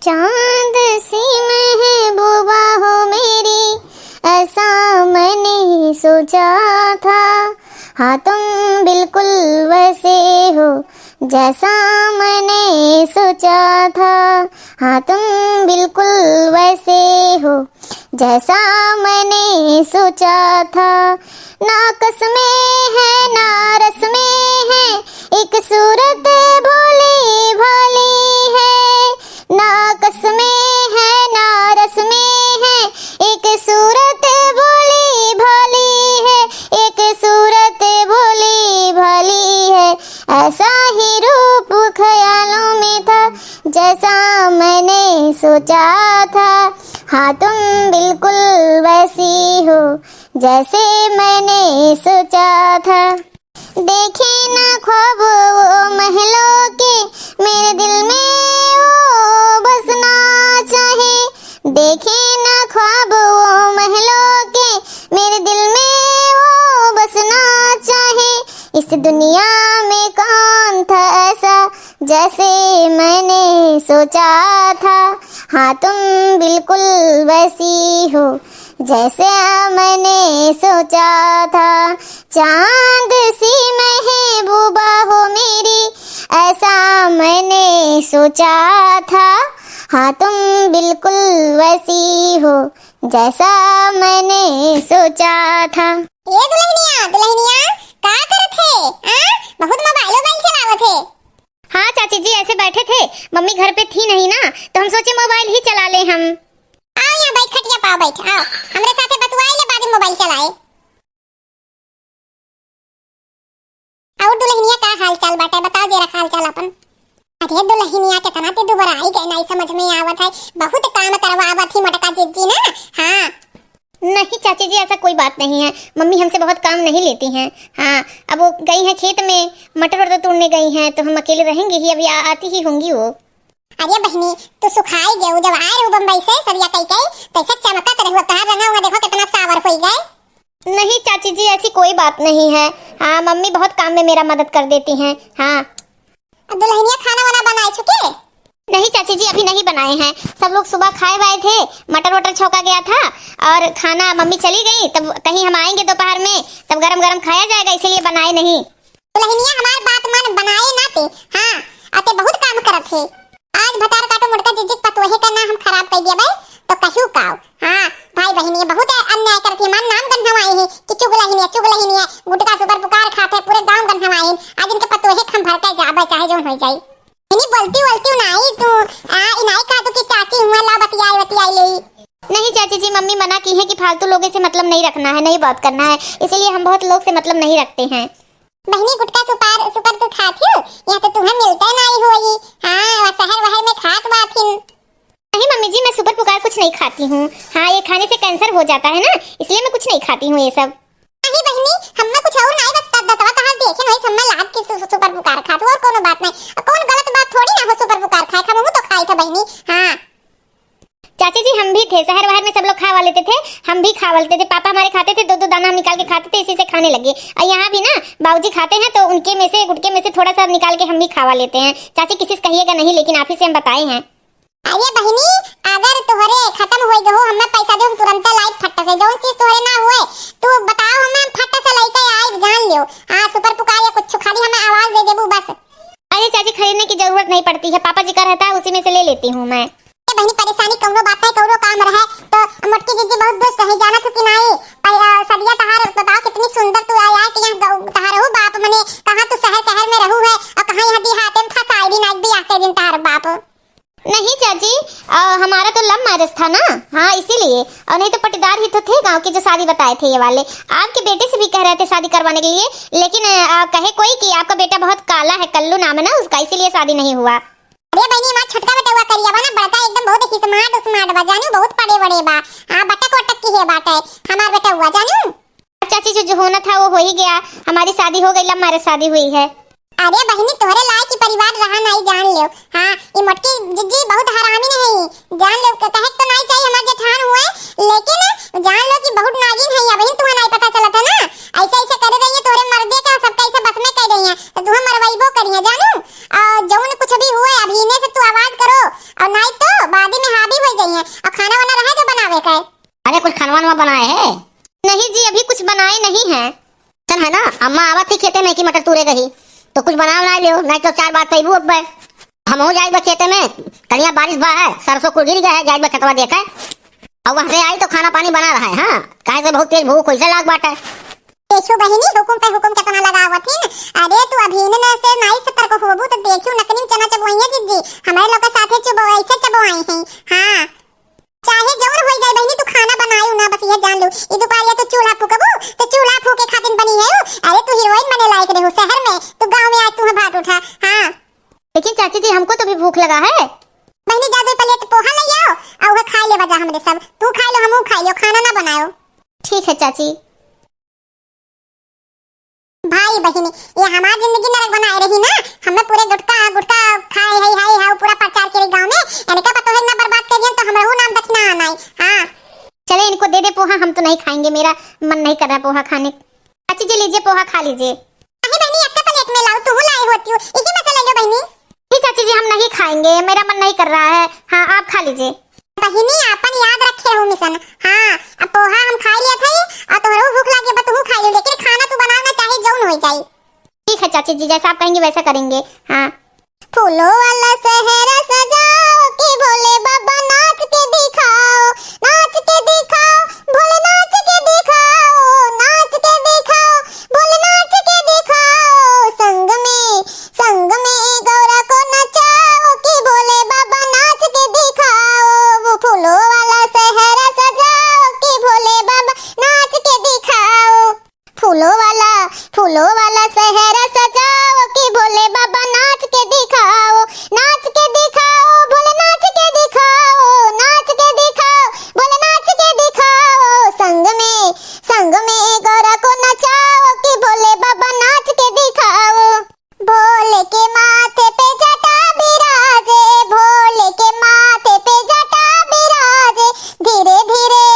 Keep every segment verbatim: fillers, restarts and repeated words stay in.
चांद सी महबूबा हो मेरी, ऐसा मैंने सोचा था। हाँ, तुम बिल्कुल वैसे हो जैसा मैंने सोचा था। हाँ, तुम बिल्कुल वैसे हो जैसा मैंने सोचा था। ना कसमें है, ना रस्में है, एक सूरत भोली भाली है। ना कसमें है, ना रस्में है, एक सूरत भोली भाली है, एक सूरत भोली भाली है। ऐसा ही रूप ख्यालों में था, जैसा मैंने सोचा था। हाँ, तुम बिल्कुल वैसी हो, जैसे मैंने सोचा था। देखे ना ख्वाब वो महलों के, मेरे दिल में वो बसना चाहे। देखे ना ख्वाब वो महलों के, मेरे दिल में वो बसना चाहे। इस दुनिया में कौन था ऐसा, जैसे मैंने सोचा था। हाँ, तुम बिल्कुल वैसी हो, जैसे मैंने सोचा था। चांद सी महबूबा हो मेरी, ऐसा मैंने सोचा था। हाँ, तुम बिल्कुल वैसी हो, जैसा मैंने सोचा था। ए दुलहिनिया, दुलहिनिया, का करत हे? आ? बहुत मोबाइल, मोबाइल चलावत हे। हाँ चाची जी, ऐसे बैठे थे, मम्मी घर पे थी नहीं ना, तो हम सोचे मोबाइल ही चला ले हम। आओ यहाँ बैठ, खटिया पाओ बैठ, आओ, हमरे साथे बतुआई ले, बाद में मोबाइल चलाए। और दुलहिनिया, का हाल चाल बाटे? बताओ जरा हाल चाल अपन। अरे दुलहिनिया, केतना ते दुबराई गए, नाई समझ में आवत है, बहुत काम करवावत ही मोटका जिज्जी ना। हाँ। नहीं चाची जी, ऐसा कोई बात नहीं है, मम्मी हमसे बहुत काम नहीं लेती हैं। हाँ, अब वो गई हैं खेत में, मटर वटर तोड़ने गई हैं, तो हम अकेले रहेंगे ही, अभी आ, आती ही होंगी वो। अरे बहिनी, तू सुखाई गयो, जब आए रहू बम्बई से सरिया कई कई, तैसे चमकत रहू, तोहार रंगा हुआ देखो कितना सावर होई गए। नहीं चाची जी, ऐसी कोई बात नहीं है। हाँ, मम्मी बहुत काम में मेरा मदद कर देती हैं। हाँ। अब दुलहिनिया खाना वाना बनाए चुके? नहीं चाची जी, अभी नहीं बनाए हैं। सब लोग सुबह खाए वाए थे, मटर वटर छौंका गया था और खाना, मम्मी चली गई, तब कहीं हम आएंगे दोपहर में, तब गरम गरम खाया जाएगा, इसीलिए बनाए नहीं। दुलहिनिया, हमार बात मान, बनाए ना ते। हाँ, अते बहुत काम करत हे। आज भतार काटो मोटका जिज्जी के पतोहे का ना हम खराब कर दिया बे, तो कहियो काओ। हाँ, भाई बहिनी, बहुत अन्याय करत हे, हमार नाम गंधवाए हे कि चुगलहिनिया, चुगलहिनिया, गुटका सुपर पुकार खात हे, पूरे गांव गंधवाए हे। आज इनके पतोहे के हम भर के जाबे, चाहे जौन हो जाए। इनी बोलती बोलती नाई तू, आ, इनाई कहा तू कि चाची हुआ ला बतियाई, बतियाई ले। नहीं चाची जी, मम्मी मना की है कि फालतू लोगों से मतलब नहीं रखना है, नहीं बात करना है, इसीलिए हम बहुत लोग से मतलब नहीं रखते हैं। बहिनी, गुटका सुपार, सुपर तू खात हो? यहाँ तो तुम्हें मिलते नहीं होई। हाँ, शहर वहर में खात बाथिन। नहीं मम्मी जी, मैं सुपर पुकार कुछ नहीं खाती हूँ। हाँ, ये खाने से कैंसर हो जाता है ना, इसलिए मैं कुछ नहीं खाती हूँ ये सब। नहीं बहिनी, हम्मा कुछ और नहीं, बस तब दतवा तहार देखे नहीं, हम्मा लाग के सु-, सुपर पुकार खात हो, और कोनो बात नहीं। कौन गलत बात थोड़ी ना हो सुपर पुकार खाए, हम तो खाई था बहिनी। हाँ। चाची जी, हम भी थे, शहर वहर में सब लोग खावा लेते थे, हम भी खावा लेते थे। पापा हमारे खाते थे, दो दो दाना हम निकाल के खाते थे, इसी से खाने लगे। और यहाँ भी ना बाबूजी खाते हैं तो उनके में से, गुटके में से थोड़ा सा निकाल के हम भी खावा लेते हैं। चाची, किसी से कहिएगा नहीं, लेकिन आप ही से हम बताए हैं। अरे बहिनी, अगर तोहरे खत्म होई गहो, हमें पैसा दे, हम तुरंत लाई फट से। जौन चीज तोहरे ना हुए, तू बताओ हमें, हम फट से लेके आए, जान लियो। हाँ, सुपर पुकार या कुछ खाली हमें आवाज दे देबू बस। अरे चाची, खरीदने की जरूरत नहीं पड़ती है, पापा जी का रहता है, उसी में से ले लेती हूँ मैं। ए बहिनी, परेशानी कौनो बात नहीं, कौनो काम रहे तो मोटकी जिज्जी बहुत दुष्ट है, जानत हो कि नहीं? पहला सदिया तहार बताओ, कितनी सुंदर तू आया कि यहाँ गौ-, तहार हो बाप मने, कहाँ तू शहर शहर में रहू है और कहाँ यहाँ देहाते में फंसाई दिन आज बियाह के दिन तहार बाप। नहीं चाची, अ, हमारा तो लव मैरिज था ना, हाँ इसीलिए, और नहीं तो पटीदार ही तो थे गांव के जो शादी बताए थे ये वाले। आपके बेटे से भी कह रहे थे शादी करवाने के लिए, लेकिन, अ, कहे कोई कि आपका बेटा बहुत काला है, कल्लू नाम है ना उसका, इसीलिए शादी नहीं हुआ। अरे बहिनी, हमार छोटका बेटवा करिया बा ना, बड़का एकदम बहुत ही smart smart बा, जानू बहुत पढ़े बड़े बा। हाँ, बटक वटक की है बाटे हमार बेटवा, जानू। चाची, जो, जो होना था वो हो ही गया, हमारी शादी हो गई, लव मैरिज शादी हुई है। अरे बहिनी, तोहरे लायक ही परिवार रहा नहीं, जान लो। हाँ, ई मोटकी जिज्जी बहुत हरामी नहीं, जान लो, क-, कहे तो नहीं चाहिए हमार जेठान हुए, लेकिन जान लो कि बहुत नागिन है, अबहिन तुहा नहीं पता चलत है ना, ऐसे ऐसे करे रही है तोहरे मर्दे का, सबका ऐसे बस में कह रही है, तो तुहा मरवाइबो करी है, जानू। और जौन कुछ भी हुए, अभी इन्हें से तू आवाज करो, और नहीं तो खानवा वानवा बनाए है? नहीं जी, अभी कुछ बनाए नहीं है। चल है ना, अम्मा आवत ही खेते में कि मटर तूरे गही, तो कुछ बना बना लियो, नहीं तो चार बात पैबू अब। हमहू जाइब खेते में, तनिया बारिश बा है, सरसों कुल गिर गया है, जाइब खेतवा देखे। और वहाँ से आई तो खाना पानी बना रहा है, हाँ, काहे से बहुत तेज भूख वैसे लाग बाटे। देखियो बहिनी, हुकुम पे हुकुम केतना लगावत हिन। अरे तू अभी इन्हें से नाई सतर्क होबू तो देखियो नकनी में चना चबोइया जिज्जी, हमारे लोग के साथे चबो, ऐसे चबोआई हैं। हाँ, चाहे जौन होई जाए बहिनी, तू खाना बनायू ना, बस ये जान लू। ई दुपहरिया तू चूल्हा फूकबू तो चूल्हा फूके खातिर बनी है। अरे तू हीरोइन बने लायक रहू शहर में, तू गाँव में आज तू भाट उठा। हाँ। लेकिन चाची जी, हमको तो भी भूख लगा है। बहिनी जा दो प्लेट पोहा ले आओ, और वह खाए ले बजा हमरे सब। तू खाए लो, हमहू खाए लो, खाना ना बनायो। ठीक है चाची। भाई बहिनी, ये हमार जिंदगी नरक बनाए रही ना। हमें पूरे गुटखा, गुटखा खाए है, हाय, हाय, पूरा प्रचार के गाँव में। इनका पतोहे ना बर्बाद कर दिया तो हमरहू नाम दक्षिणा आना है। हाँ। चले इनको दे दे पोहा, हम तो नहीं खाएंगे, मेरा मन नहीं कर रहा पोहा खाने। चाची जी लीजिए पोहा खा लीजिए। अरे बहिनी, एक प्लेट में लाओ, तू लाई होती हो, इसी में से ले लो बहिनी। नहीं चाची जी, हम नहीं खाएंगे, मेरा मन नहीं कर रहा है। हाँ, आप खा लीजिए। बहिनी, आपन याद रखे रहू मिशन। हाँ, अब पोहा हम खाई लिया था और तोहरो भूख लागे बा, तू खाई लो, लेकिन खाना तू बनाओ ना, चाहे जौन हो जाए। ठीक है चाची जी, जैसा आप कहेंगे वैसा करेंगे। हाँ। फूलों वाला सहरा सजाओ कि भोले बाबा नाच के दिखाओ, नाच के दिखाओ, भोले नाच के दिखाओ, नाच के दिखाओ, भोले नाच के दिखाओ। संग में, संग में गौरा को नचाओ कि भोले बाबा नाच के दिखाओ। वो फूलों वाला सहरा सजाओ कि भोले बाबा नाच के दिखाओ। फूलों वाला, फूलों वाला सहरा सजाओ कि भोले बाबा नाच के दिखाओ, नाच के दिखाओ, भोले नाच के दिखाओ, नाच के दिखाओ, भोले नाच के दिखाओ। संग में, संग में गौरा को नचाओ कि भोले बाबा नाच के दिखाओ। भोले के माथे पे जटा बिराजे, भोले के माथे पे जटा बिराजे। धीरे धीरे,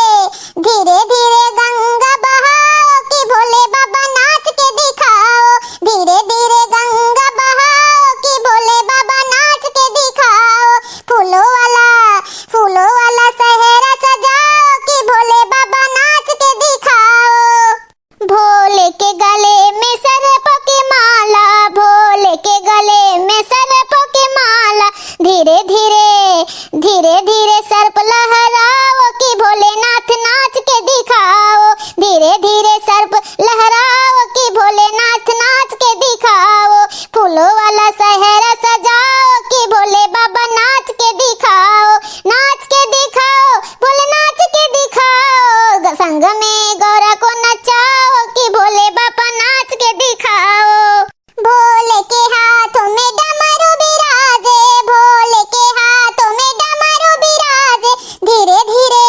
धीरे धीरे गंगा बहाओ कि भोले बाबा नाच के दिखाओ। धीरे धीरे गंगा बहाओ कि भोले बाबा नाच के दिखाओ। फूलों वाला, फूलों वाला सहरा सजाओ कि भोले बाबा नाच के दिखाओ। भोले के गले में सर्प के माला, भोले के गले में सर्प के माला। धीरे धीरे, धीरे धीरे सर्प लहराओ कि भोलेनाथ नाच के दिखाओ। धीरे धीरे सर्प लहराओ कि भोलेनाथ नाच के दिखाओ। फूलों वाला सहरा सजाओ कि भोले बाबा नाच के दिखाओ, नाच के दिखाओ, भोले नाच के दिखाओ। ग-, संग में गौरा को नचाओ कि भोले बाबा नाच के दिखाओ। भोले के हाथों में डमरू बिराजे, भोले के हाथों में डमरू बिराजे। धीरे धीरे,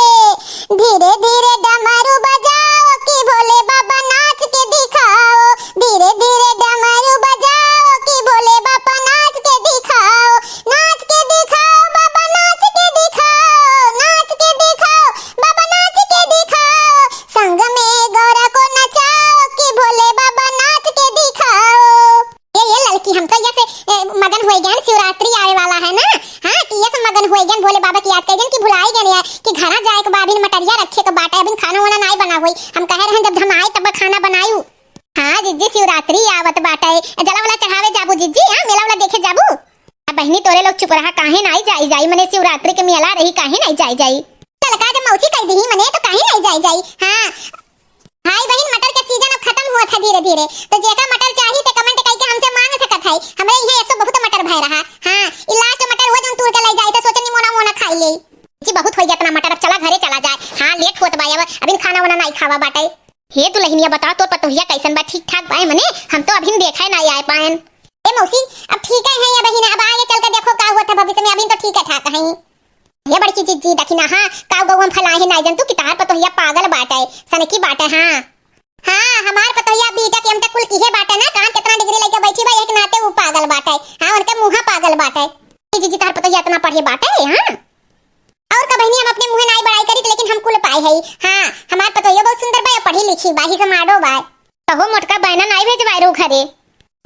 धीरे धीरे डमरू बजाओ कि भोले बाबा नाच के दिखाओ। धीरे धीरे डमरू बजाओ कि भोले बाबा नाच के दिखाओ। नाच के दिखाओ बाबा, नाच के दिखाओ, नाच के दिखाओ बाबा, नाच के दिखाओ। संग में गौरा को नचाओ कि भोले बाबा नाच के दिखाओ। ये, ये ललकी, हम तो ये से, ए, मगन होई गए, शिवरात्रि आवे वाला है ना। हाँ, कि ये से मगन होई गए, भोले बाबा की याद कर गए कि भुलाई गए यार कि घरा जाए के बा, अभी मटरिया रखे के बाटे, अभी खाना वाना नाई बना होई। हम कहे रहन जब हम आए तब खाना बनायू। हाँ जिज्जी, शिवरात्रि आवत बाटे, जला वाला चढ़ावे जाबू जिज्जी, हाँ, मेला वाला देखे जाबू। अब बहिनी तोरे लोग चुप रहा, काहे नाई जाई जाई, मने शिवरात्रि के मेला रही, काहे नाई जाई जाई। चल का जब मौसी कह दी मने तो काहे नाई जाई जाई। हाँ, भाई बहिन, मटर के सीजन अब खत्म हुआ था धीरे धीरे, तो जेका मटर चाही ते कमेंट करके हमसे मांग सकत है। हमरे यहाँ ऐसो बहुत मटर भय रहा। हाँ, ई लास्ट मटर हुआ जौन तूर के ले जाए तो सोचनी मोना मोना खाई ले। जी बहुत हो गया इतना मटर, अब चला घरे चला जाए। हाँ, लेट होत बा अब, अभी खाना वाना नाई खावा बाटे। हे दुल्हनिया, बता तोर पतोहिया कैसन बा, ठीक ठाक बा? मने हम तो अभी देखा है ना आए पायन। ए मौसी, अब ठीक है, है या बहिन, अब आगे चल के देखो का हुआ था भविष्य में, अभी तो ठीक है ठाक है। ये बड़की जिज्जी, देखी ना, हाँ, काऊ गऊ हम फैलाए हैं, नाई जन तू कि तहार पतोहिया पागल बाटे, सनकी बाटे, हाँ। हाँ, हमार पतोहिया बीटेक एमटेक कुल किहे बाटे ना, कहाँ कितना डिग्री लेके बैठी बा, एक नाते ऊ पागल बाटे। हाँ, उनके मुँहा पागल बाटे। ए जिज्जी, तहार पतोहिया इतना पढ़े बाटे, हाँ? और का बहिनी, हम अपने मुँहे नाई बड़ाई करी, लेकिन हम कुल पाए हई। हाँ, हमार पतोहियो बहुत सुंदर बा, पढ़ी लिखी बा, ही समाडो बा। कहो मोटका बहना नाई भेजवाए रहू घरे।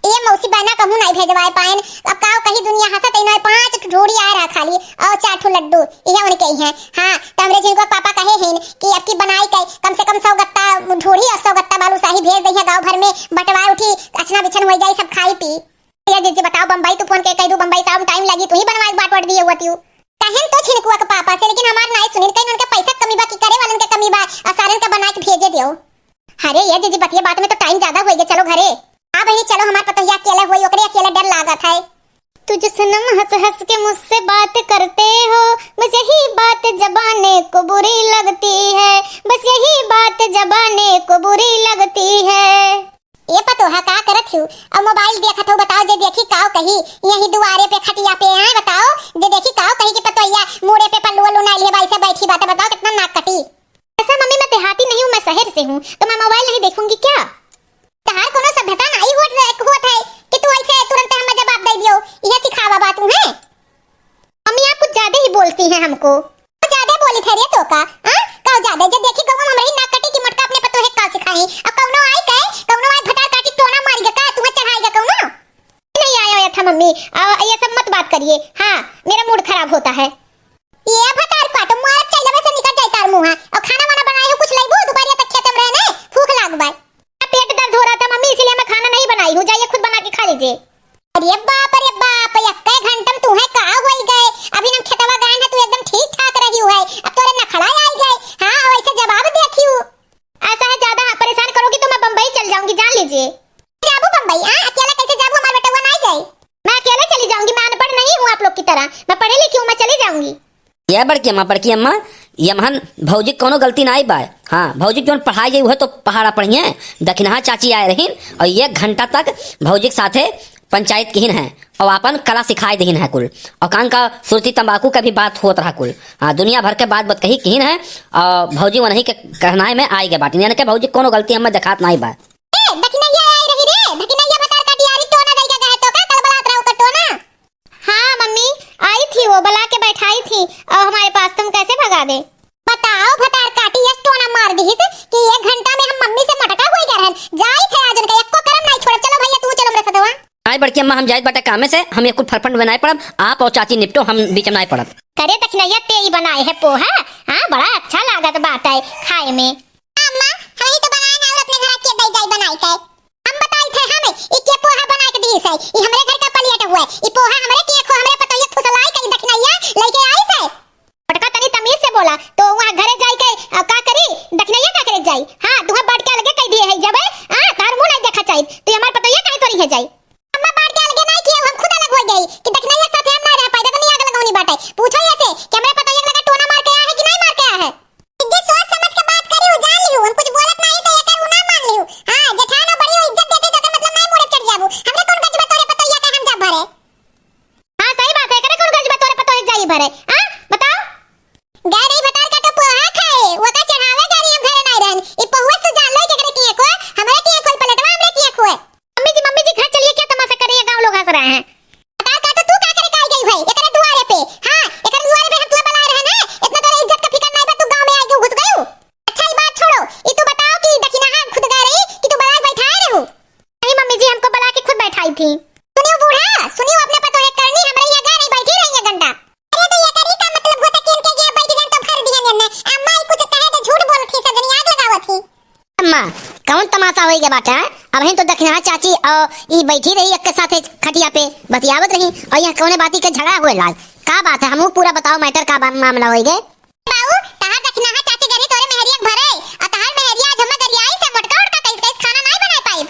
ये मौसी बहना कहूँ नाहीं भेजवाए पाएन। अब काव कही दुनिया हँसत ही नाहीं, पाँच ठो ढोढ़ी आए रहा खाली, और चार ठो लड्डू, इहे उनके ही हैं। हाँ, त हमरे झिनकुआ के पापा कहे हिन कि अब की बनाई के कम से कम सौ गत्ता ढोढ़ी और सौ गत्ता बालूशाही भेज दइहे गाँव भर में, बंटवाए उठी, अछना बिछन होइ जाई, सब खाई पी। ये जीजी बताओ, बम्बई तू फोन के कह दू, बम्बई से आवे में टाइम लगी, तू ही बनवाए के बाट वाट दिए हुआ तियो। कहेन तो झिनकुआ के पापा से, लेकिन हमार नाई सुनिन, कहेन उनके पैसा के कमी बा कि करे वालन के कमी बा, और सारन के बनाए के भेजे दियो। अरे ये जीजी, बतिया बात में तो टाइम ज्यादा होइ गए, चलो घरे। हाँ बहिनी, चलो, हमार पतोहिया अकेले होई, ओकरे अकेले डर लागत है। तुझ सनम हंस हंस के मुझसे बात करते हो, बस यही बात जबाने को बुरी लगती है, बस यही बात जबाने को बुरी लगती है। ए पतोहा, का करत हू? अब मोबाइल देखत हू, बताओ, जे देखी काव कही, यही दुआरे पे खटिया पे आए, बताओ, जे देखी काव कही कि पतोहिया मूड़े पे पल्लू वल्लू ना लिए बाई से बैठी बात, बताओ कितना नाक कटी। ऐसा मम्मी, मैं देहाती नहीं हूँ, मैं शहर से हूँ, तो मैं मोबाइल नहीं देखूंगी क्या? तहार कोनो सभ्यता नाई होत रहे, होत है कि तू ऐसे तुरंत हमें जवाब दे दियो, यह सिखावा बात तू है? मम्मी, आप कुछ ज्यादा ही बोलती हैं हमको। ज्यादा बोली थे रे तो का? हाँ? का ज्यादा? जब देखी गौवा में हमरे ही नाक कटी कि मोटका अपने पतोहे का सिखाई। अब कौनो आई के, कौनो आई भतार काटी टोना मारी गा का, तुम्हें चढ़ाई गा कौनो? नहीं आया हुआ था मम्मी, आ, ये सब मत बात करिए। हाँ, मेरा मूड खराब होता है। ये भतार काटो, मारत चैलबे से निकल जाई तार मुँहा। और खाना वाना बनाए हो कुछ लइबू? दुपहरिया तक खेते में रहे ने, भूख लाग बाय। पेट दर्द हो रहा था मम्मी, इसीलिए मैं खाना नहीं बनाई हूँ, जाइए खुद बना के खा लीजिए। अरे बाप रे बाप, एक्के घंटा में तुहे का होई गए? अभी हम खेतवा गए हैं, तू एकदम ठीक ठाक रही है, अब तोरे नखड़ा आई गए। हाँ, वैसे जवाब देखी हूँ। ऐसा है, ज्यादा परेशान करोगी तो मैं बम्बई चल जाऊंगी, जान लीजिए। जाबू बम्बई? हाँ, अकेला कैसे जाबू? हमार बेटवा ना जाए। मैं अकेले चली जाऊंगी, मैं अनपढ़ नहीं हूँ आप लोग की तरह, मैं पढ़ी लिखी हूँ, मैं चली जाऊंगी। ये बड़की अम्मा, बड़की अम्मा, ये महन भौजी के कौनो गलती नाई बाय। हाँ, भौजी के जौन पढ़ाई गई, उहे तो पहाड़ा पढ़िए। दखिनहा चाची आए रहीन और एक घंटा तक भौजी के साथे पंचायत किहिन है और आपन कला सिखाए दिहिन है कुल। और कान का सुरती तंबाकू का भी बात होत रहा कुल। हाँ, दुनिया भर के बात बतकही किहिन है और भौजी वनही के कहनाए में आई गए बाटिन, यानी कि भौजी के कौनो गलती हमें देखात नाई बा। ए, दखिनैया आई रही रे, दखिनैया भतार का डियारी टोना दई का कहे तो का कलबलात रहो का टोना? हाँ मम्मी, आई थी वो, बुला के बैठाई थी और हमारे पास तुम कैसे भगा दे? बताओ, भतार काटी यस टोना मार दिहिस कि एक घंटा में हम मम्मी से मटका होई गए रहन। जाई थे आज उनका एको करम नाई छोड़ब। चलो भैया, तू चलो हमरे सतवा। नाई बड़की अम्मा, हम जाइत बाटे कामे से, हम ये कुल फरफंड में नाई पड़ब, आप और चाची निपटो, हम बीच में नाई पड़ब। करे दखिनैया, तेई बनाए है पोहा, हाँ, बड़ा अच्छा लागत बाटे खाए में। अम्मा, हम ही तो बनाए ना, और अपने घर के दई जाई बनाई के। हम बताई थे हम, ई के पोहा बना के दीस है, ई हमरे घर का पलियट हुआ है, ई पोहा हमरे के खो, हमरे पतोहिया फुसलाई के ई दखिनैया लइके आइस है। मोटका तनी तमीज से बोला, तो वहाँ घरे जाई के, आ, का करी, दखिनैया का करे जाई? हाँ, तुहे बांट के अलगे कह दिए है जब, हाँ, तार मुँह नहीं देखा चाहिए, तू हमार पतोहिया काहे तोरी है जाई? अम्मा बांट के अलगे नहीं किए, हम खुद अलग हो गई कि दखिनैया साथे हम ना रह पाए, तो नहीं आग लगौनी बाटे। पूछो ये से कि हमरे पतोहिया के लगा टोना मार के आया है कि नहीं मार के आया है? जे सोच समझ के बात करी, उ जान लिहू, हम कुछ बोलत नाही तो एकर उ ना मान लिहू। हाँ, जेठान और बड़ी हो इज्जत देते तो एकर मतलब नाही मुड़े चढ़ जाबू। हमरे कौन गजबा तोरे पतोहिया के हम जा भरे? हाँ, सही बात है, एकरे कौन गजबा तोरे पतोहिया जाई भरे? हाँ, बताओ। गए रही भतार का तो पोहा खाए, वो का चढ़ावे गाड़ी हम घरे नाही रहन। ई पोहुआ तू जान लो कि एकरे किए को, हमरे किए को, पलटवा हमरे किए को। मम्मी जी, मम्मी जी, घर चलिए, क्या तमाशा कर रही है, गाँव लोग हंस रहे हैं। बता काटो, तू का करे काई गई भाई एकरे दुआरे पे? हाँ, एकरे दुआरे पे हम तुहे बुलाए रहे ना, इतना तोरे इज्जत का फिकर नहीं बा, तू गाँव में आके घुस गयू। अच्छा, ये बात छोड़ो, ये तू बताओ कि दखिनहा खुद गए रही कि तू बुला के बैठाए रहू? नहीं मम्मी जी, हमको बुला के खुद बैठाई थी। सुनियो बूढ़ा, सुनियो अपने पतोहे करनी, हमरे यहाँ गए नहीं बैठी रही है घंटा। अरे तो ये करी का मतलब होता कि इनके यहाँ बैठ गए तो भर दिया ने। अम्मा, ये कुछ कहे तो झूठ बोलत थी, सब जनी आग लगावत थी। अम्मा, कौन तमाशा होई गया बाटे, हैं? अबहिन तो दखिनहा चाची और ई बैठी रही एक के साथे खटिया पे बतियावत रही और यहाँ कौने बाती के झगड़ा हुए लाग? का बात है? हमहू पूरा बताओ मैटर का बा-, मामला होई गए। बाऊ, तहार दखिनहा चाची गरी तोरे मेहरिया के भरे और तहार मेहरिया आज हमें गरियाई से मोटका उटका कैस कैस खाना नहीं बनाए पाई।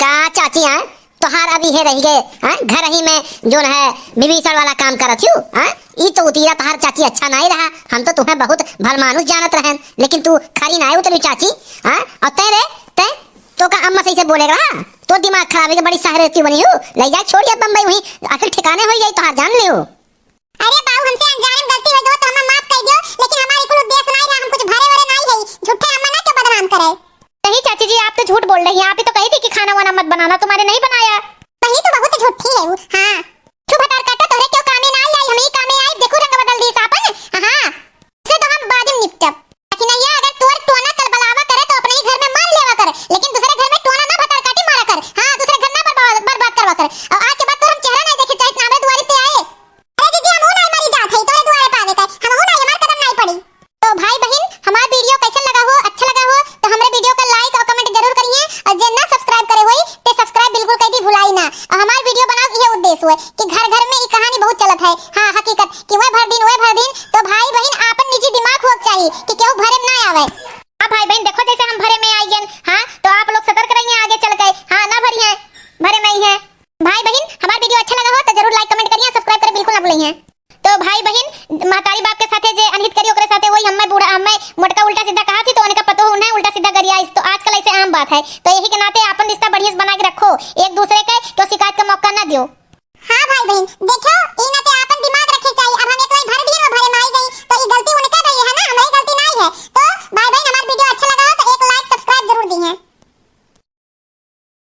का चाची, हैं? तोहार अभी हे रही गए, हैं? घर ही में जोन है विभीषण वाला काम करत हूँ, हैं? ई तो उतीरा तोहार चाची अच्छा नहीं रहा, हम तो तुम्हें बहुत भल मानुस जानत रहन, लेकिन तू खरी नाय उतरी चाची, हैं? और तै रे, तै तो का अम्मा सही से बोले रहा? तो दिमाग खराब है कि बड़ी सहरे क्यों बनी हो? ले जा छोड़ या बम्बई वहीं, आखिर ठिकाने हो जाई तोहार जान लियो। अरे बाऊ, हमसे अनजाने में गलती हो गई तो हमें माफ कर दियो, लेकिन हमारे कुल उद्देश्य नहीं रहा, हम कुछ भरे वरे नहीं है, झूठे अम्मा ना क्यों बदनाम करे। नहीं चाची जी, आप तो झूठ बोल रही हैं, आप ही तो कही थी कि खाना वाना मत बनाना, तुम्हारे नहीं बनाया। वही तो बहुत झूठी है वो। हाँ। छू भतार काटा, तोरे क्यों कामे ना आई, आई हम ही कामे आई, देखो रंग बदल दी सापन। हाँ, से तो हम बाद में निपटब। लेकिन ये अगर तोर टोना कलबलावा करे तो अपने ही घर में मार लेवा कर, लेकिन दूसरे घर में टोना ना भतार काटी मारा कर। हाँ, दूसरे घर ना बर्बाद, बर्बाद कर। हाँ, हकीकत कि वह भर दिन, वह भर दिन, तो भाई बहिन आपन निजी दिमाग होक चाही कि केहू भरे में ना आवे। अब भाई बहिन देखो, जैसे हम भरे में आई गए, हाँ, तो आप लोग सतर्क रहिए आगे चल के, हाँ, ना भरिए, भरे में ही है। भाई बहिन, हमार video अच्छा लगा हो तो जरूर like comment करिए, subscribe करे बिल्कुल ना भूलिए। तो भाई बहिन, महतारी बाप के साथे जे अनहित करी ओकरे साथे वही हमें बूढ़ा, हमें मोटका उल्टा सीधा कहा थी तो उनका पतो उन्हें उल्टा सीधा गरिया, इस तो आजकल ऐसे आम बात है। तो यही के नाते आपन रिश्ता बढ़िया से बना के रखो एक दूसरे के, क्यों शिकायत का मौका ना दियो।